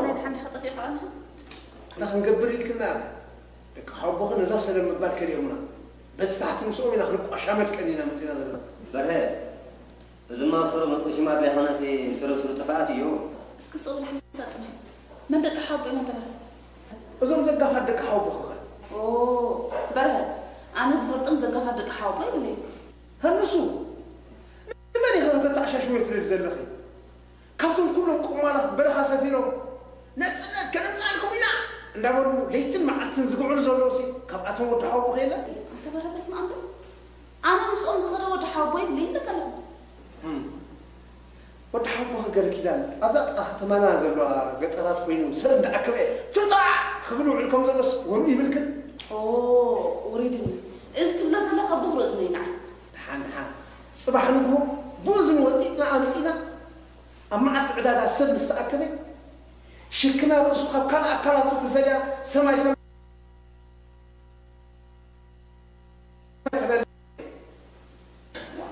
ናይ ደሓን ዲኻ ጠፊእካ ኣለኻ? እንታይ ክንገብር ኢልክና? ደቂ ሓወቦኺ ነዛ ሰለል ምባል ከሊኦምና። በዚ ታሕቲ ምስኦም ኢና ክንቋሻመድ ቀኒና መጺና ዘለና። በርሀ፣ እዚማ ኣብ ስሩ መጥቆ ሽማግለ ኣይኮነሲ፣ ስሩ ስሩ ጥፍኣት እዩ። እስኪ ስቕ ኢልካ ሓንሳእ ጽናሕ። መን ደቂ ሓወቦ እዮም ተባለ? እዞም ዘጋፋት ደቂ ሓወቦኺ ኸ? ኦ፣ በርሀ፣ ኣነ ዝፈልጦም ዘጋፋት ደቂ ሓወቦ የብለይን። ሃንሱ፣ ንመን ኢኺ ከተተዓሻሽውዮ ትደሊ ዘለኺ? ካብዞም ኩሎም ቆማላት በረኻ ሰፊሮም፣ "ነጻነት ከነምጽኣልኩም ኢና" እንዳበሉ ለይትን መዓልትን ዝግዕሩ ዘለውሲ፣ ካብኣቶም ወዲ ሓወቦኺ የለን? ኣንታ በርሀ፣ በስመ ኣብ ዶ? ኣነ ምስኦም ዝኸደ ወዲ ሓወቦ የብለይን ኢለካ ኣለኹ። እም። ወዲ ሓወቦኺ ገረኪዳን ኣብዛ ጥቓ ከተማና ዘለዋ ገጠራት ኮይኑ ሰብ እንዳኣከበ ቱታ ክብል ውዕል ከም ዘሎስ ወርኡ ይብልክን? ኦ፣ ውሪድኒ። እዚ ትብሎ ዘለኻ ብኹሩ እዝነይ ንዓይ። ደሓን፣ ደሓን። ጽባሕ ንግሆ ብእዝኑ ወጢጥና ኣምጺእና ኣብ መዓት ዕዳጋ ሰብ ምስ ተኣከበ፣ ሽክና ርእሱ ካብ ካልእ ኣካላቱ ተፈልያ ሰማይ ሰማይ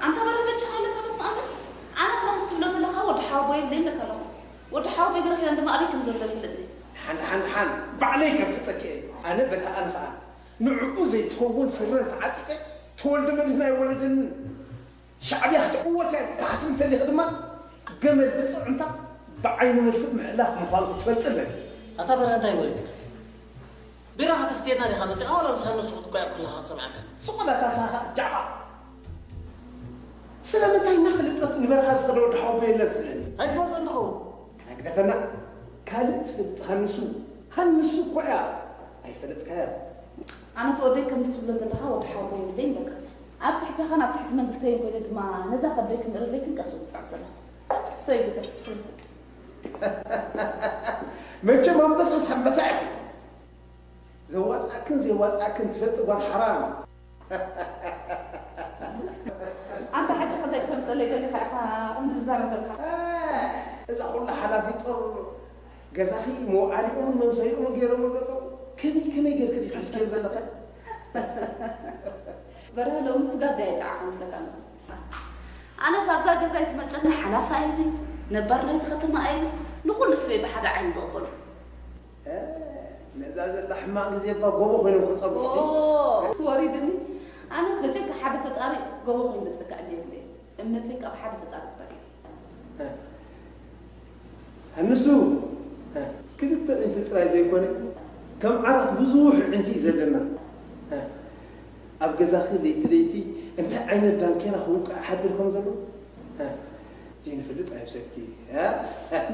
ኣንታ በርሀ በጃኻ ኢለካ በስመ ኣብ። ኣነ ከምዚ ትብሎ ዘለኻ ወዲ ሓወቦይ የብለይን ኢለካ ኣለኹ። ወዲ ሓወቦይ ገረኺዳን ድማ ኣበይ ከም ዘሎ ኣይፈልጥን እየ። ደሓን፣ ደሓን፣ ደሓን። ባዕለይ ከፍልጠኪ እየ። ኣነ በርሀ ኣነ ኸኣ ንዕኡ ዘይትኸውን ስረ ተዓጢቐ ተወልደ መድህን ኣይወለደንን። ሻዕብያ ክትዕወት እያ ትሓስብ እንተሊኺ ድማ፣ ገመል ብጽዕንታ ብዓይኒ መድፍእ ምሕላፍ ምዃኑ ክትፈልጢ ኣለኪ። ኣታ በርሀ እንታይ ወሪድካ? ቢራ ከተስትየና ዲኻ መጺኻ ዋላ ምስ ሃንሱ ክትጓየ ከለኻ ሰሚዐካ? ስቕ በል ኣታ ሳኻ ጃዕባ። ስለምንታይ እናፈለጠት ንበረኻ ዝኸደ ወዲ ሓወቦ የለን ትብለኒ? ኣይትፈልጦን ትኸውን። ኣግደፈና። ካልእ ትፈልጥ ሃንሱ። ሃንሱ እኮ እያ። ኣይፈለጥካያ። ኣነስ ወደይ ከምዚ ትብሎ ዘለኻ ወዲ ሓወቦ የብለይን በቃ። ኣብ ትሕቲ ኻን ኣብ ትሕቲ መንግስተይን ኮይነ ድማ ነዛ ከብደይ ክንርኢ ለይትን ቀትርን ዝጽዕር ዘለኹ። ስተይ ግደ። መቸም ኣንበሳስ ኣንበሳ ኢኺ። ዘዋጽኣክን ዘየዋጽኣክን ትፈልጢ ጓል ሓራም። ኣንታ ሕጂ ክንደይ ክተምጸለይ ደሊኻ ኢኻ ክንዲ ዝዛረብ ዘለኻ? እ፣ እዛ ኩላ ሓላፊ ጦር ገዛኺ መውዓሊኦምን መምሰይኦምን ገይሮሞ ዘለዉ ከመይ ከመይ ጌርኪ ዲኺ ሒዝክዮም ዘለኺ? በርሀ ሎሚ ስጋ ዳይ ጣዕኻ ንፍለካ ኣለኹ። ኣነስ ኣብዛ ገዛ ዝመጸኒ ሓላፊ ኣይብል፣ ነባር ናይዚ ከተማ ኣይብል፣ ንኹሉ ስበይ ብሓደ ዓይኒ ዝቕበሎ። እ፣ ነዛ ዘላ ሕማቕ ግዜ እባ ጎቦ ኮይኖም ክጸብቑ። ኦ፣ ወሪድኒ። ኣነስ በጀካ ሓደ ፈጣሪ ጎቦ ኮይኑ ዝጸጋዕ የብለይ። እምነተይ ካብ ሓደ ፈጣሪ ጥራይ እዩ። እ፣ ኣንሱ፣ እ፣ ክልተ ምእንቲ ጥራይ ዘይኮነ፣ ከም ዓራት ብዙሕ ኣዕንቲ እዩ ዘለና። ኣብ ገዛኺ ለይቲ ለይቲ እንታይ ዓይነት ዳንኬራ ክውቃዕ ሓድር ከም ዘሎ ዘይንፈልጥ ኣይምሰልኪ።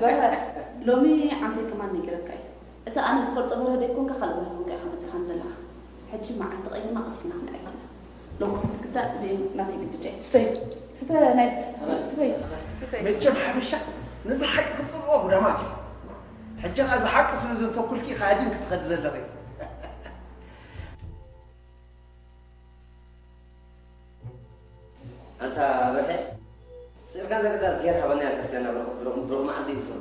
በርሀ፣ ሎሚ ዓንተይ ከማን ነጊረካ እየ። እዛ ኣነ ዝፈልጦ በርሀ ደይኮንካ ካልእ በርሀ ኮንካ ኢኻ መጺኻኒ ዘለኻ። ሕጂ መዓልቲ ቀይርና ቀስ ኢልና ክንዕልላ። ሎሚ ክትግዳእ እዚኤን ናተይ ግድጃ እዩ። ስተይ፣ ስተ ናይ ጽ-፣ ስተይ፣ ስተይ። መቸም ሓበሻ ነዚ ሓቂ ክጽልኦ ጉዳማት እዩ። ሕጂ ኸኣ እዚ ሓቂ ስለ ዘንተኩልኪ ኢኻ ኣድም ክትኸዲ ዘለኺ። ኣንታ በርሀ፣ ስእልካ እንተ ገዳስ ጌር ሃበና ያልከስ ያና ብሩኽ ብሩኽ ብሩኽ መዓልቲ ይብስሩ።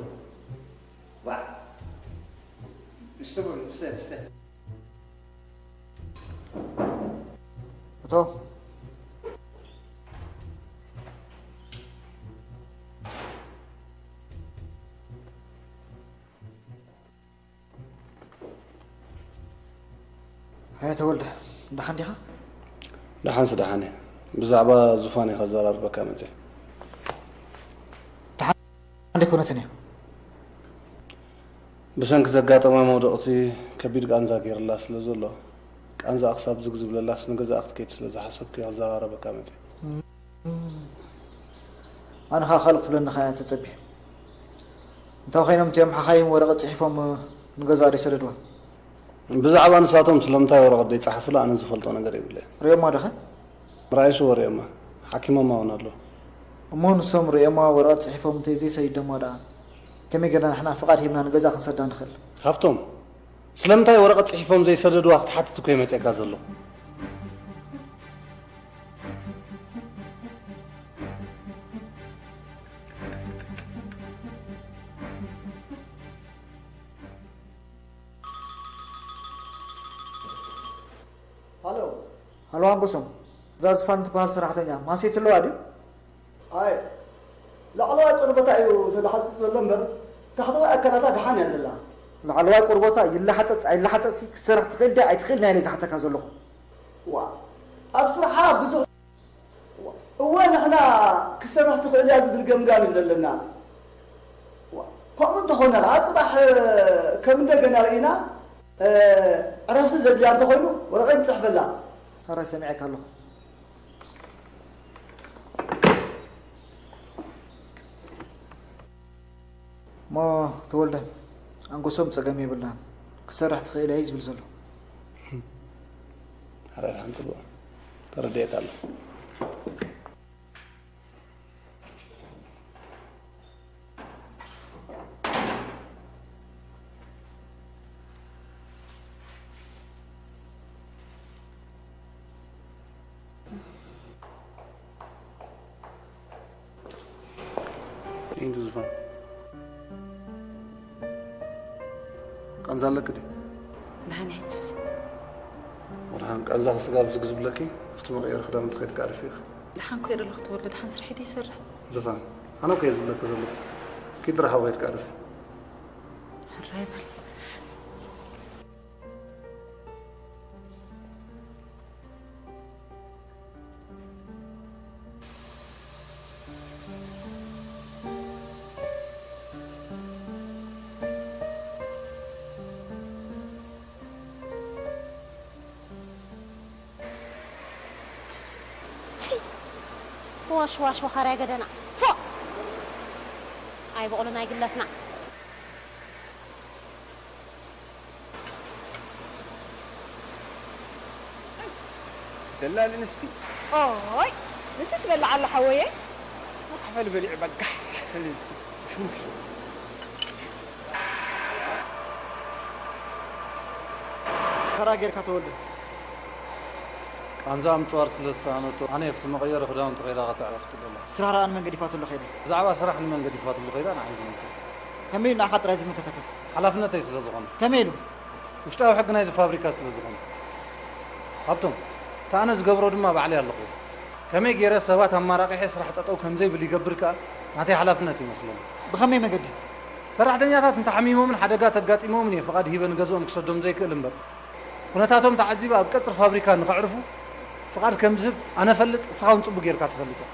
ዋዕ እስተ በሉ፣ እስተ፣ እስተ። እቶ ሃያ ተወልደ፣ ደሓን ዲኻ? ደሓንስ ደሓን እየ። ብዛዕባ ዙፋን እየ ከዘራርበካ መፅየ። ደሓን ኣይኮነትን እያ። ብሰንኪ ዘጋጠማ መውደቕቲ ከቢድ ቃንዛ ገይርላ ስለ ዘሎ፣ ቃንዛኣ ክሳብ ዝግ ዝብለላስ ንገዛኣ ክትከይድ ስለ ዝሓሰብኩ እየ ከዘራርበካ መፅየ። ኣነ ኸኣ ካልእ ክትብለኒ ኸኣ እየ ተጸብየ። እንታይ ኮይኖም እቲኦም ሓኻይም ወረቐት ጽሒፎም ንገዛኣ ዘይሰደድዋ? ብዛዕባ ንሳቶም ስለምንታይ ወረቐት ዘይጸሓፉላ ኣነ ዝፈልጦ ነገር የብለይን። ርእዮማ ዶኸ? ምርኣይስ እወ ርእዮማ። ሓኪሞማ እውን ኣለዉ። እሞ ንሶም ርእዮማ ወረቐት ጽሒፎም እንተዘይሰዲዶማ ደኣ ከመይ ጌርና ንሕና ፍቓድ ሂብና ንገዛኣ ክንሰዳ ንኽእል? ሃፍቶም፣ ስለምንታይ ወረቐት ጽሒፎም ዘይሰደድዋ ክትሓትት እኮ እየ መጺኣካ ዘለኹ። ሃሎ። ሃሎ ኣንጎሶም፣ እዛ ዝፋን ትበሃል ሰራሕተኛ ማሴት ኣለዋ ድዩ? ኣይ፣ ላዕለዋይ ቆርበታ እዩ ዘላሓፅፅ ዘሎ እምበር ታሕተዋይ ኣካላታ ደሓን እያ ዘላ። ላዕለዋይ ቆርበታ ይላሓፀፅ ኣይላሓፀፅሲ ክትሰርሕ ትኽእል ድያ ኣይትኽእል ናይ ኢለ ዝሓተካ ዘለኹ። ዋ፣ ኣብ ስርሓ ብዙሕ እወ ንሕና ክትሰርሕ ትኽእል እያ ዝብል ገምጋም እዩ ዘለና። ከምኡ እንተኾነ ከዓ ፅባሕ ከም እንደገና ርኢና ዕረፍቲ ዘድልያ እንተኾይኑ ወረቐት ንፅሕፈላ። ሕራይ ሰሚዐካ ኣለኹ። እሞ ተወልደ ኣንጎሶም ፀገም የብልናን ክትሰርሕ ትኽእል እያ እዩ ዝብል ዘሎ። ሕራይ ደሓን ፅቡቕ ተረዲኤካ ኣለኹ። ኢንቱ ዝፋን ቃንዛ ኣለኪ ድዩ? ደሓን ሕጅስ። ወድሓን ቃንዛኺ ስጋብ ዝግ ዝብለኪ ኣብቲ መቐየሪ ክዳውንቲ ከይትቃርፊ ኢኺ። ደሓን ኮይ ደለኹ ተወልደ ደሓን ስርሐይ ዶ ይሰርሕ? ዝፋን ኣነ እኮ እየ ዝብለኪ ዘለኹ ኪዲ ርሓቕ ከይትቃርፊ። ሕራይ በል። ዋሽዋሽ ወኻርያ ገደና ፎእ ኣይበቑሉን ኣይግለፍና። ደላሊ ንስኪ ኦይ ንስስ በላዓላ ሓወየ። ማዕበል በሊዕ በጋሕ ፈለዚ ሽሙሽ ተራ ጌርካ ተወልደ። ቃንዛ ምጽዋር ስለ ዝሰኣነቶ ኣነ ኣብቲ መቐየሪ ክዳውንቲ ከይዳ ከተዕረፍቱ ደላ። ስራሕ ደኣ ንመን ገዲፋትሉ ከይዳ? ብዛዕባ ስራሕ ንመን ገዲፋትሉ ከይዳ ንዓይ ዝምልከት። ከመይ ኢሉ ንዓኻ ጥራይ ዝምልከተካ? ሓላፍነተይ ስለ ዝኾነ። ከመይ ኢሉ? ውሽጣዊ ሕጊ ናይዚ ፋብሪካ ስለ ዝኾነ። ሃብቶም፣ እቲ ኣነ ዝገብሮ ድማ ባዕለይ ኣለኹ። ከመይ ገይረ ሰባት ኣማራቒሐ ስራሕ ጠጠው ከምዘይብል ይገብር ከኣ ናተይ ሓላፍነት ይመስለኒ። ብኸመይ መገዲ? ሰራሕተኛታት እንተሓሚሞምን ሓደጋ ተጋጢሞምን እየ ፍቓድ ሂበ ንገዝኦም ክሰዶም ዘይክእል እምበር። ኩነታቶም ተዓዚበ ኣብ ቀጽሪ ፋብሪካ ንኸዕርፉ ፍቓድ ከም ዝህብ ኣነ እፈልጥ፣ እስኻ እውን ጽቡቕ ጌርካ ትፈልጥ ኢኻ።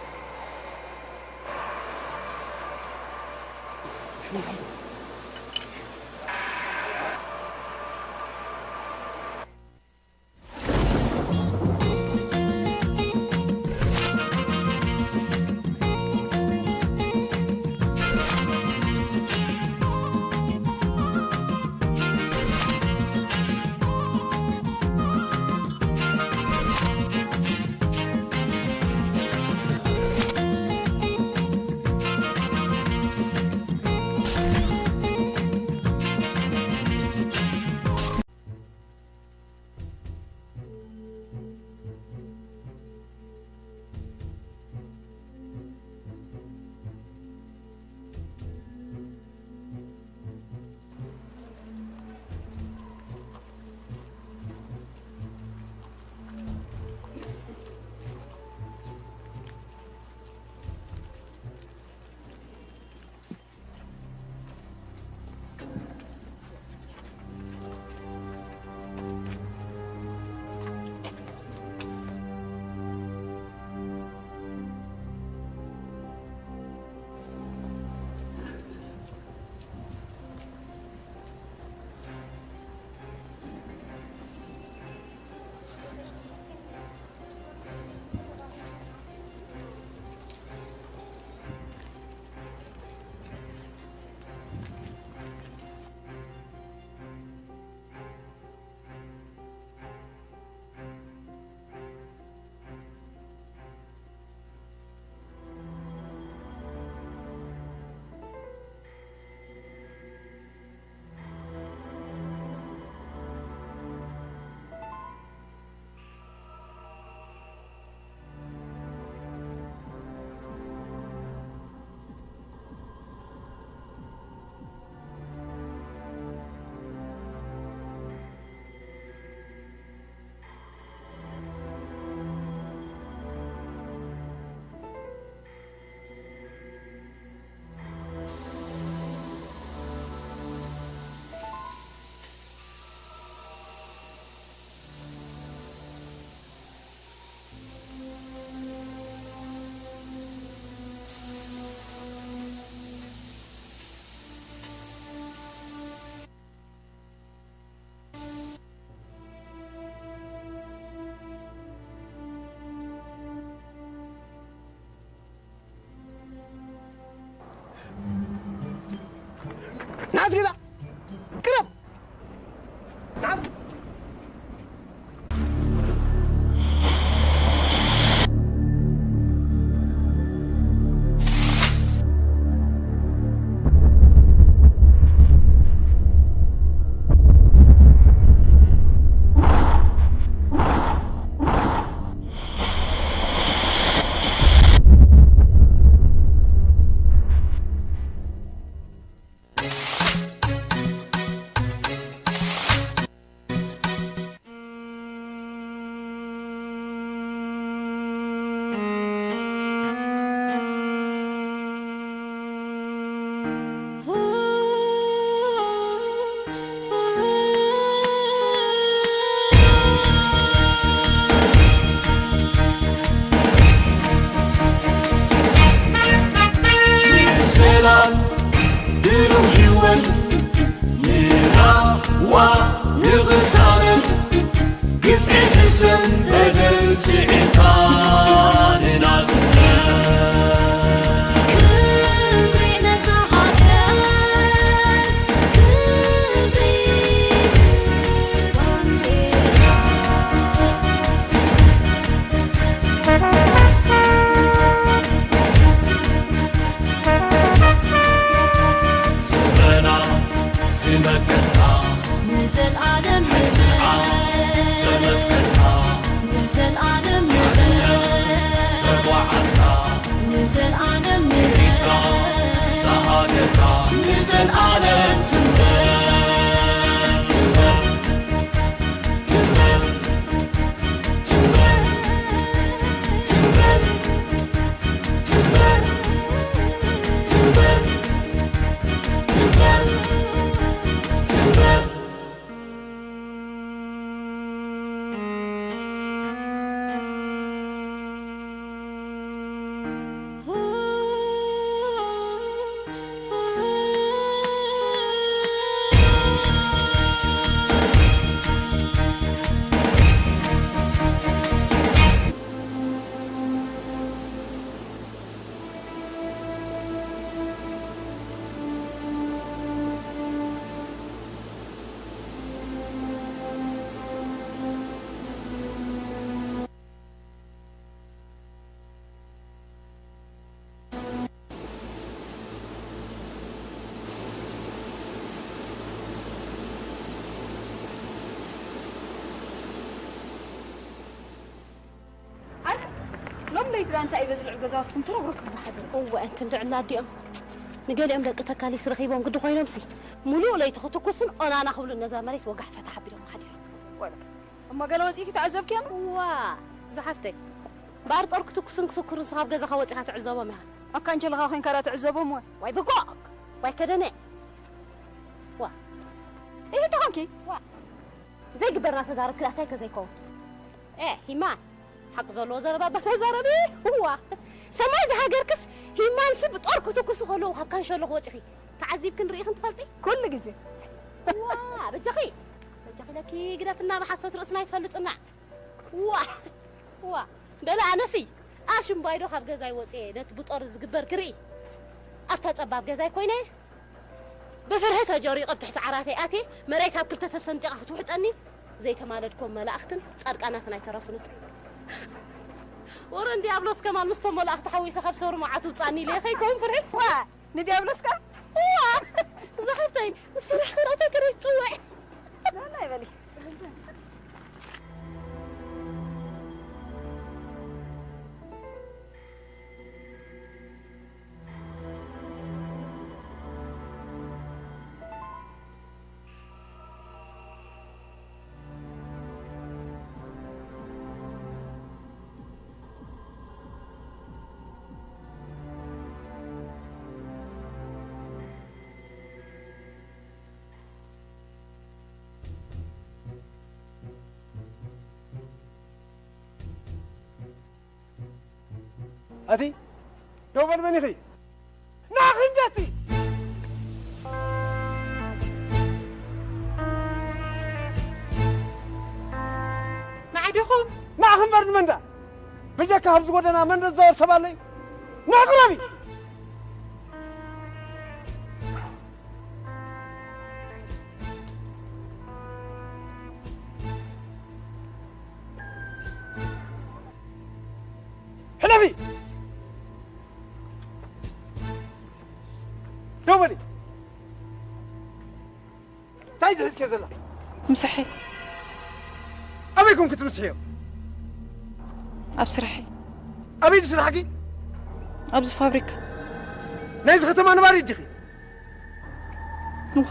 ኣዝጊላ፣ ቅረብ። ሰላም፣ ብሩህ ህይወት፣ ንራህዋ፣ ንቕሳነት፣ ግፍዒ ሕሰም በደል ስዒርካ ንናጽነት። ክብሪ ነታ ሃገር፣ ክብሪ ንባንዴራ። ስረና ዝመከትካ ንዘልኣለም ንበል። ዘመስከትካ ንዘልኣለም ንበል። ተጓዓዝካ ንዘልኣለም ንበል። ኤርትራ ሳሃገርካ ንዘልኣለም ትንበር፣ ትንበር፣ ትንበር፣ ትንበር፣ ትንበር፣ ትንበር፣ ትንበር፣ ትንበር፣ ትንበር። ኣነ ሎም ለይቲ ደኣ እንታይ እዩ በዝልዑ ገዛውትኩም ተረብረብኩም ዝሓደሩ? እወ፣ እንትን ድዕላ ኣዲኦም። ንገሊኦም ደቂ ተካሊት ረኺቦም ግዲ ኮይኖምሲ፣ ሙሉእ ለይቲ ክትኩስን ኦናና ክብሉን ነዛ መሬት ወጋሕ ፈታሕ ኣቢሎም ሓዲሮም። ወይ በቃ። እሞ ገለ ወፂእኪ ተዓዘብክዮም? እዋ፣ ዝሓፍተይ። እምበኣር ጦር ክትኩስን ክፍክሩን ስኻብ ገዛኻ ወፂኻ ትዕዘቦም ኢኻ። ኣብ ካንቸልኻ ኮይንካ ደኣ ትዕዘቦም ወይ? ዋይ ብጎ! ዋይ ከደነ! ዋ። ይህ ተኾንኪ? ዋ። ዘይግበርና ተዛረብኪ ደኣ እንታይ ከዘይከውን? ኤ፣ ሂማን። ሓቂ ዘለዎ ዘረባ እባ ተዛረቢ። እዋ። ሰማይ ዝሃገርክስ ሂማንሲ ብጦር ክትኩሱ ከለዉ ካብ ካንሸሎ ክወፂኺ ተዓዚብክን ርኢኽን ትፈልጢ? ኩሉ ግዜ። ዋ፣ በጃኺ። በጃኺ ለኪ ግደፍና ብሓሶት ርእስና ይትፈልጥና። ዋ፣ ዋ። በለ ኣነሲ ኣሽምባይዶ ካብ ገዛይ ወፅየ ነቲ ብጦር ዝግበር ክርኢ ኣብታ ፀባብ ገዛይ ኮይነ ብፍርሒ ተጀሪቐ ኣብ ትሕቲ ዓራተይ ኣትየ መሬት ኣብ ክልተ ተሰንጢቓ ክትውሕጠኒ ዘይተማለድኮም መላእኽትን ጻድቃናትን ኣይተረፉንን። ወረ እንዲያብሎስ ከማን ምስቶም መላእኽቲ ሓዊሰ ካብ ሰውሪ መዓት ውጻኒ ኢለ ከይከውን ፍርሒ። ዋ፣ ንዲያብሎስ ከ? ዋ፣ ዝሓፍተይ፣ ምስ ፍርሒ ክረእቶ ክረይ ጽውዕ። ላላ ይበሊ። ኣቲ ደው በል፣ መን ኢኺ? ንዓኺ እንጃ ኣቲ። ንዓይ ዲኹም? ንዓኺ እምበር ንመን ደኣ? ብጀካ ኣብዚ ጎደና መን ዝዛወር ሰብ ኣለዩ? ንዕ ቅረቢ። እንታይ ዝሕዝክዮ ዘላ? ምሳሐይ። ኣበይ ኮንኪ ትምስሕዮ? ኣብ ስራሐይ። ኣበይ ድዩ ስራሕኪ? ኣብዚ ፋብሪካ። ናይዚ ከተማ ነባሪት ዲኺ? እዋ።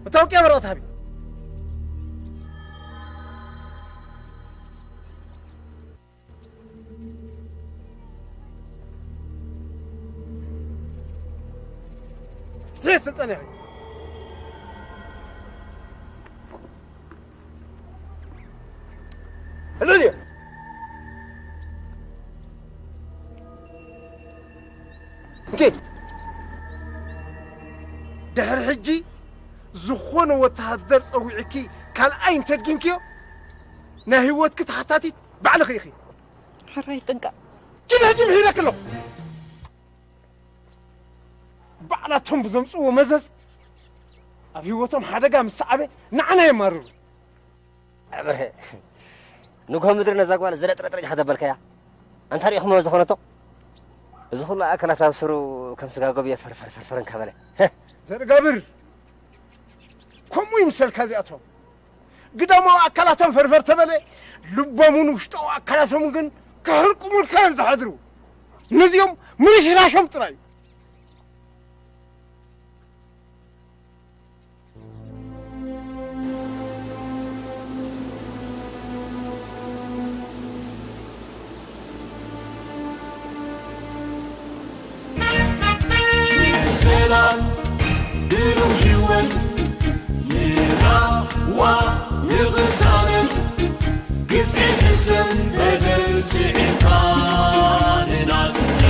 መታወቅያ ወረቐት ሃቢ። ትሕት ስልጣን ያህል። ልዕልዮ። እንኪ። ድሕሪ ሕጂ ዝኾነ ወተሃደር ጸዊዕኪ ካልኣይ እንተድጊምክዮ፣ ናይ ህይወትኪ ተሓታቲት ባዕልኺ ኢኺ። ሕራይ ጥንቃ። ኪድ ሕጂ ምሒረኪ ኣለኹ። ባዕላቶም ብዘምጽዎ መዘዝ ኣብ ህይወቶም ሓደጋ ምስ ሰዓበ ንዓና የማርሩ። ኣበርሀ፣ ንግሆ ምድሪ ነዛ ጓል ዝረጥረጥረጭ ሓተበልካያ። ኣንታ ሪኢኹሞ ዝኾነቶ? እዚ ኩሉ ኣካላት ኣብ ስሩ ከም ስጋ ጎብየ ፈርፈር ፈርፈር እንካበለ። ዘርጋብር፣ ከምኡ ይምሰልካ እዚኣቶም። ግዳማዊ ኣካላቶም ፈርፈር ተበለ፣ ልቦምን ውሽጣዊ ኣካላቶም ግን ክሕርቁሙልካ እዮም ዝሓድሩ። ነዚኦም ምርሽራሾም ጥራይ እዩ። ሰላም ብሩህ ህይወት ንራዋ ንቕሳነት ግፍዒ ሕሰም በደል ስዒርካ ንናጽነት።